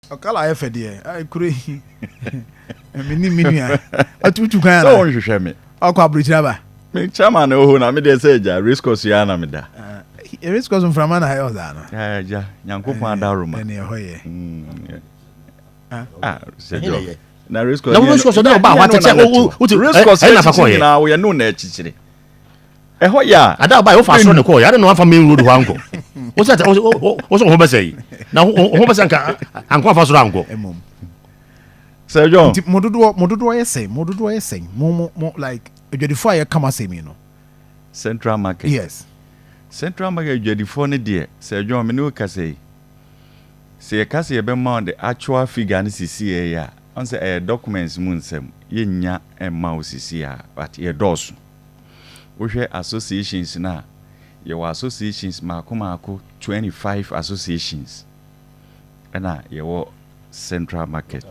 Ɔkala ayɛ fɛ deɛ, ayi kuro yi mene me nua atutu kwan sɛ ana wonhwehwɛ me. Ɔkɔ aburokyire aba. Me chairman na ɛwɔ hɔ na me deɛ sɛ agya race course yi ara na meda. Race course mframa na ayɛ ɔsaa no. Agya Nyankopɔn adaworoma. Ɛne ɛhɔ yɛ. Ah, sɛ jɔ na race course na race course ɔdɛ ɔba hɔ atɛkyɛ wotu race course ɛyɛ nafa kɔɔ yɛ nyinaa wɔyɛ no na akyikyire ɛhɔ yɛ a. Ada ɔba yɛ wofa soro ne kɔɔ yɛ ade na wafa main road hɔ ankɔ wosɛ wosɛ ho bɛsɛ yi na ho bɛsɛ nka ankɔ afa soro ankɔ. Sɛ John. Nti mo dodoɔ yɛ sɛn? Mo dodoɔ yɛ sɛn? Mo like adwadifoɔ a yɛka mo asɛm yi no? Central Market. Yes. Central Market adwadifoɔ no deɛ, Sir John, me ne wo kasa yi, sɛ yɛka sɛ yɛbɛma wo the actual figure no sisi yɛ a, ɔn sɛ ɛyɛ documents mu nsɛm, yɛnnya mma wo sisi a, but yɛdɔɔso. Wohwɛ associations no a, yɛwɔ associations maako maako 25 associations ɛna yɛwɔ Central Market.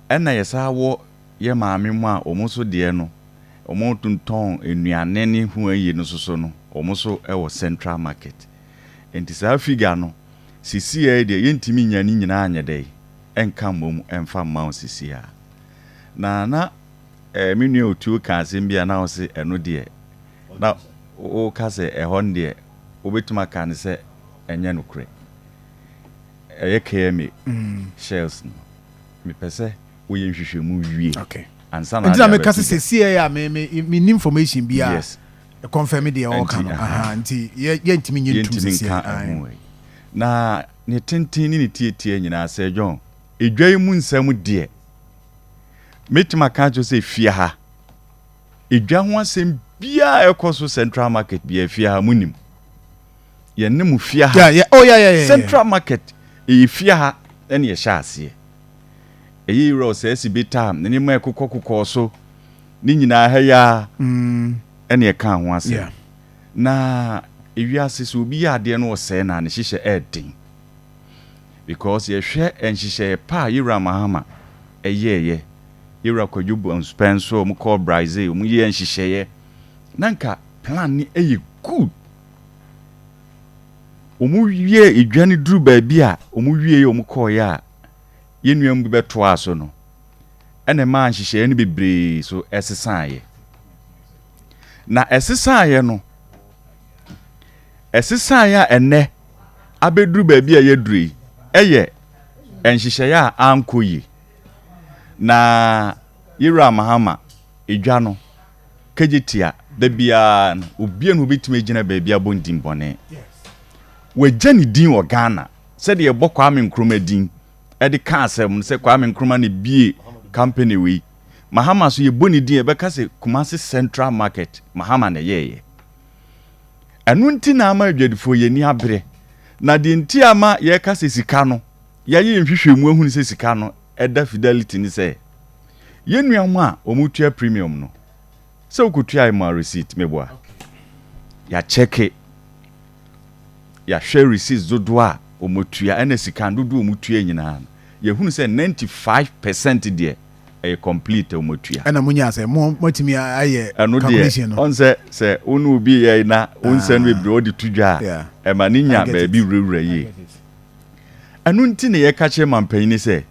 Ɛna yɛsan wɔ yɛ maame mu a wɔn nso deɛ no, wɔn tontɔn nnuane ne ho ayi no soso no, wɔn nso wɔ Central Market. Nti saa figure no, sisi yɛ deɛ, yɛntumi nya ne nyinaa nyɛ dɛ ɛnka mmom ɛmfa mma wo sisi a. Na me nua Otuo ka asɛm bi a na ɔse ɛno deɛ na woka sɛ ɛhɔ no deɛ, wobɛtumi aka no sɛ ɛnyɛ nokorɛ. Ɛyɛ KMA shells no, mepɛ sɛ woyɛ nhwehwɛmu wie ansa na nti na ade meka sɛ abɛto dwa. Sɛsie yɛ a me ni information bi a confirm deɛ ɔka no. Nti, aha. Nti yɛntumi nye ntum yɛntumi sɛsie. nka ɛho wei na ne tenten ne ne tietie nyinaa. Sɛ John, edwa yi mu nsɛm deɛ, mɛtumi aka akyerɛ sɛ fie ha edwa ho asɛm biara a ɛkɔ so Central Market bia, fie ha munim yɛne mu fie ha. Yeah. Oh, yeah. Central Market ɛyɛ fie ha ɛne yɛhyɛ aseɛ. Ɛyɛ yɛwura ɔsɛɛ si bi tam ne nneɛma ɛkokɔ kokɔɔ so ne nyinaa ha yi a ɛne ɛka ho asɛm. Na ewiase sɛ obi yɛ adeɛ no ɔsɛe na ne hyehyɛ ɛɛden, because yɛhwɛ nhyehyɛeɛ pa a yɛwura Mahama ɛyɛɛyɛ, yɛwura Kwadwo Bonspɛn so a ɔmo kɔɔ Brazil, ɔmo yɛ nhyehyɛeɛ na nka plan ne ɛyɛ good. Ɔmo wie edwa no duru baabi a ɔmo wie yɛ ɔmo kɔɔyɛ a, yɛn nua mu bi bɛtoa so no, ɛna ɛmaa nhyehyɛeɛ no bebree so ɛsesaeɛ. Na ɛsesaeɛ no, ɛsesaeɛ a ɛnɛ abɛduru baabi a yɛduru yi, ɛyɛ nhyehyɛeɛ a ankɔ yie. Na yɛwura Mahama edwa no kegye tia da biara no, obia na obɛtumi agyina baabi abɔ ndin bɔne. Wagya ne din wɔ Ghana sɛdeɛ ɛbɔ Kwame Nkrumah din ɛde ka asɛm no sɛ Kwame Nkrumah ne bie company wei. Mahama so yɛbɔ ne din, yɛbɛka sɛ Kumasi Central Market, Mahama na ɛyɛɛyɛ. Ɛno nti na ama adwadifoɔ yɛni abere. Na deɛ nti ama yɛka sɛ sika no, yɛayɛ nhwehwɛmu ahunu sɛ sika no ɛda Fidelity ne sɛ yɛn nua mu a wɔn tua premium no sɛ wokɔtua ma receipt meboa, yɛakyɛke, yɛahwɛ receipt dodoɔ a wɔn tua ɛna sika dodoɔ a wɔn tua nyinaa no, yɛhunu sɛ 95% deɛ ɛyɛ complete a wɔn tua. Ɛna mo nya sɛ mo motumi ayɛ Ɛno deɛ calculation no. Ɔn sɛ wo ne obi yɛ na wo nsɛm no bebree wɔde to dwa a, ɛma ne nya baabi wurawura yie. Ɛno nti na yɛka kyerɛ mampanyini sɛ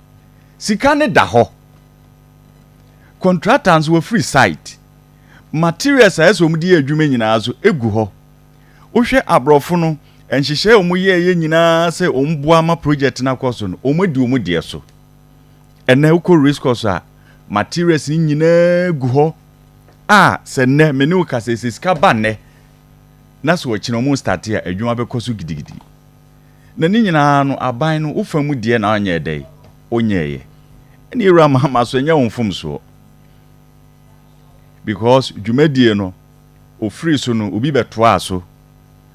sika ne da hɔ, contractor nso wɔfiri site, materials a ɛsɛ wɔn de yɛ adwuma nyinaa so egu hɔ. Wohwɛ aborɔfo no nhyehyɛ a wɔn yɛɛyɛ nyinaa sɛ wɔn boa ma project no akɔ so no, wɔn adi wɔn deɛ so. Ɛnɛ wokɔ race course a, materials no nyinaa gu hɔ a sɛ nnɛ me ne wo kasa sɛ sika ba nnɛ na sɛ ɔkyena ɔmo start a, adwuma bɛkɔ so gidigidi. Na ne nyinaa no, aban no wofa mu deɛ na ɔnyɛ dɛ onyɛɛyɛ. Ɛne ewura Mahama so ɛnyɛ wo mfomsoɔ, because dwumadie no ofiri so no, obi bɛtoa so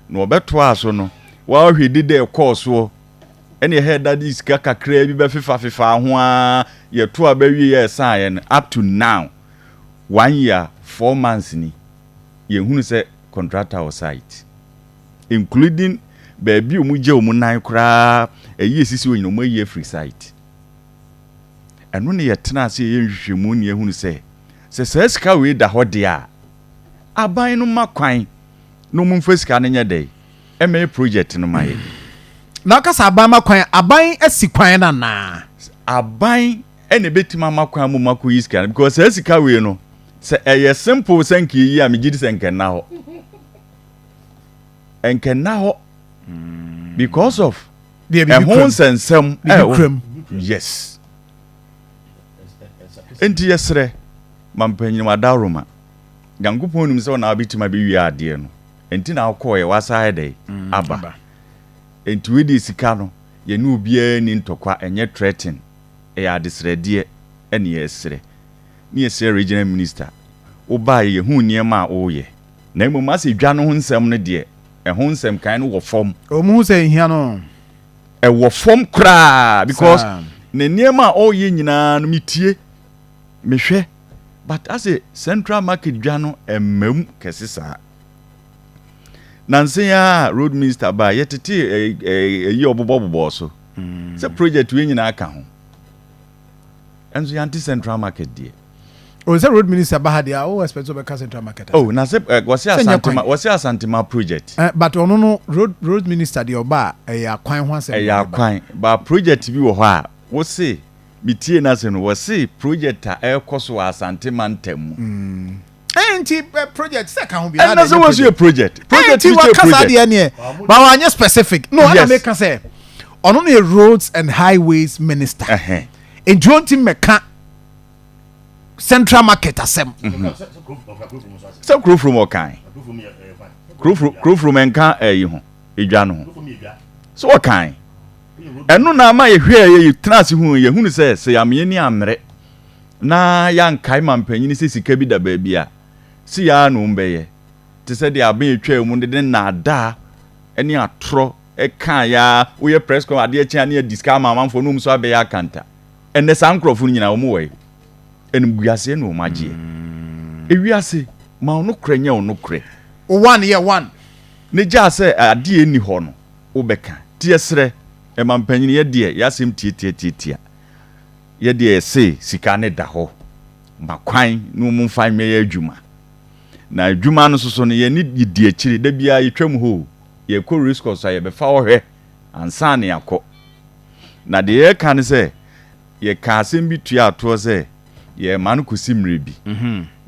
na ɔbɛtoa so no, wɔahwɛ deda ɛkɔɔ soɔ ɛne ɛhɛ dade sika kakraa bi bɛfefa fefa ho a yɛto a bɛwie yɛ ɛsan no. Up to now, 1 year 4 months ni, yɛhunu sɛ contractor wɔ site, including baabi a wɔn gye wɔn nan koraa ɛyi esisi wɔ nyina, wɔn ayi afiri site. Ɛno ne yɛtena ase yɛ nhwehwɛmu ne yɛhunu sɛ saa sika wei da hɔ deɛ a, aban no ma kwan na wɔn mfa sika no nyɛ dɛ ɛmɛyɛ project no ma yɛ. Na ɔkasa aban ma kwan, aban asi kwan no anaa? Aban ɛna ebɛtumi ama kwan mu ma kɔyi sika no, because saa sika wei no, sɛ ɛyɛ simple sɛ nka eyi a, megye di sɛ nkɛnna hɔ, nkɛnna hɔ because of deɛ biribi ɛho kuram. Nsɛnsɛm Biribi ɛwɔ kuram. Yes, nti yɛsrɛ mampanyini adaworoma, Nyankopɔn nim sɛ ɔna wobɛtumi abɛwie adeɛ no, nti na wokɔɔyɛ wasa ayɛ dɛ aba. Nti wei deɛ, sika no, yɛne obiara ni ntɔkwa, ɛnyɛ threaten, ɛyɛ adesrɛdeɛ ɛne yɛsrɛ ne yɛsrɛ regional minister. Wobaeɛ, yɛhu nneɛma a woyɛ, na mmom asɛ dwa no ho nsɛm no deɛ, ɛho nsɛm kan no wɔ fam. Ɔmu hu sɛ nhia no. Ɛwɔ fam koraa because Saa. ne nneɛma a ɔreyɛ nyinaa no, metie, mehwɛ, but asɛ Central Market dwa no ɛmmam kɛse saa. Nansa a road minister baa, yɛtete ɛyi ɔbobɔbobɔ so sɛ project wei nyinaa ka ho, ɛnso yɛante Central Market deɛ. O sɛ road minister ba ha deɛ a, wo expect sɛ ɔbɛka Central Market? Oh, na sɛ wɔse Sɛ nyɛ Asantema kwan. Wɔse Asantema project. But ɔno no, road minister deɛ, ɔba a, ɛyɛ akwan ho asɛm ɛyɛ na ɔde ba. Akwan ba project bi wɔ hɔ a wose metie no ase no, wɔse project a ɛrekɔ so wɔ Asantema ntam mu. Nti project sɛ ka ho bi. Ɛnna sɛ wɔso yɛ project nti bi kyɛ waka saa project. deɛ neɛ ba wanyɛ specific no, ɛna meka sɛ ɔno no yɛ roads and highways minister, nti ɔnti mmɛka Central Market asɛm. Sɛ Kurofurom ɔkan Kurofurom ɛnka ɛyi ho, edwa no ho so ɔkan ɛno na ama yɛhwɛ yɛ tena ase hu yɛhunu sɛ yɛameɛ ni ammerɛ na yɛankae ma mpanyini sɛ sika bi da baabi a si yɛa na bɛyɛ te sɛ deɛ aben etwa mu de naadaa ɛne atorɔ ɛka ya woyɛ press con adeɛ kyɛn a ne yɛdi sika ama amanfoɔ no nso abɛyɛ akanta. Ɛnɛ saa nkurɔfoɔ no nyinaa wɔn wɔ yi ɛnumguaseɛ na wɔn agyeɛ ewiase ma ɔno korɛ nyɛ ɔno korɛ. One yɛ one. Ne gyaa sɛ adeɛ ni hɔ no wobɛka nti yɛserɛ ɛma mpanyini, yɛ deɛ yɛasɛm tiatiatiatia, yɛ deɛ yɛse sika ne da hɔ ma kwan na wɔn mfa nyɛ adwuma, na adwuma no soso no, yɛne yɛdi akyire da biara yɛtwam hɔ o, yɛkɔ race course a, yɛbɛfa hɔ hwɛ ansa ne yɛakɔ. Na deɛ yɛka ne sɛ yɛka asɛm bi tua atoɔ sɛ yɛma no kɔsi mmerɛ bi,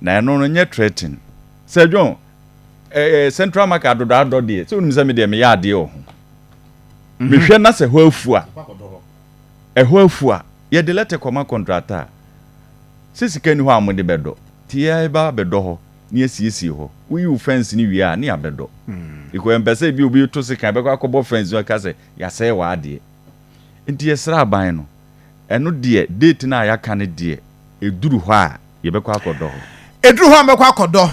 na ɛno no nyɛ threaten sɛ John Central Market adodɔ adɔ deɛ sɛ wonim sɛ medeɛ meyɛ adeɛ wɔ ho, mehwɛ na sɛ hɔ afu a, ɛhɔ afu a, yɛde letter kɔma contractor a sɛ sika ni hɔ a mode bɛdɔ, nti yɛba bɛdɔ hɔ ne yɛsiesie hɔ. Woyi wo fence no wie a, ne yɛabɛdɔ because yɛmpɛ sɛ bi obi to sekan bɛkɔ akɔbɔ fence no aka sɛ yɛasɛe w'adeɛ. Nti yɛsrɛ aban no, ɛno deɛ, date no a yɛaka no deɛ, ɛduru hɔ a, yɛbɛkɔ akɔdɔ hɔ. Ɛduru hɔ a, mɛkɔ akɔdɔ.